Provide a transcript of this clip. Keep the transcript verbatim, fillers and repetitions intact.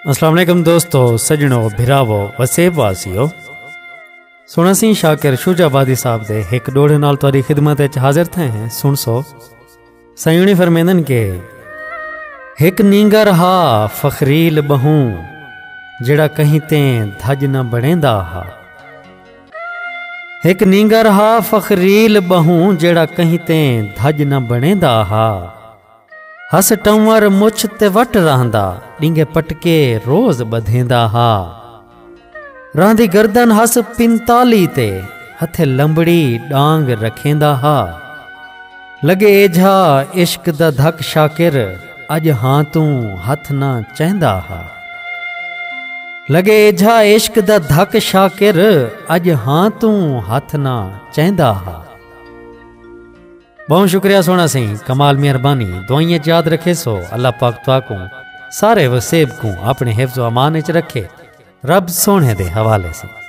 السلام علیکم دوستو، سجنو، بھراوو، وسیب واسیو۔ سونا سیں شاکر شجاع آبادی صاحب دے ہک ڈوڑے نال تہاڈی خدمت وچ حاضر تھے ہیں۔ سن سو۔ سائیونی فرمیندن کہ ہک نینگر ہا فخریل بہوں، جڑا کہیں تے دھج نہ بنیندا ہا۔ ہک نینگر ہا فخریل بہوں، جڑا کہیں تے دھج نہ بنیندا ہا۔ ہس ٹنور مچھ تے وٹ رہندا، ڈینگے پٹکے روز بدھیندا ہا۔ راندی گردن ہس پنتالی تے، ہتھے لمبڑی ڈانگ رکھیندا ہا۔ لگے ایجھا عشق دا دھک شاکر، اج ہاں توں ہتھ نہ چہندا ہا۔ لگے ایجھا عشق دا دھک شاکر، اج ہاں توں ہتھ نہ چہندا ہا۔ بہت شکریہ سونا سیں، کمال مہربانی، دعائیں یاد رکھے سو۔ اللہ پاک تواکوں سارے وسیب کوں اپنے حفظ و امان وچ رکھے۔ رب سونے دے حوالے سے۔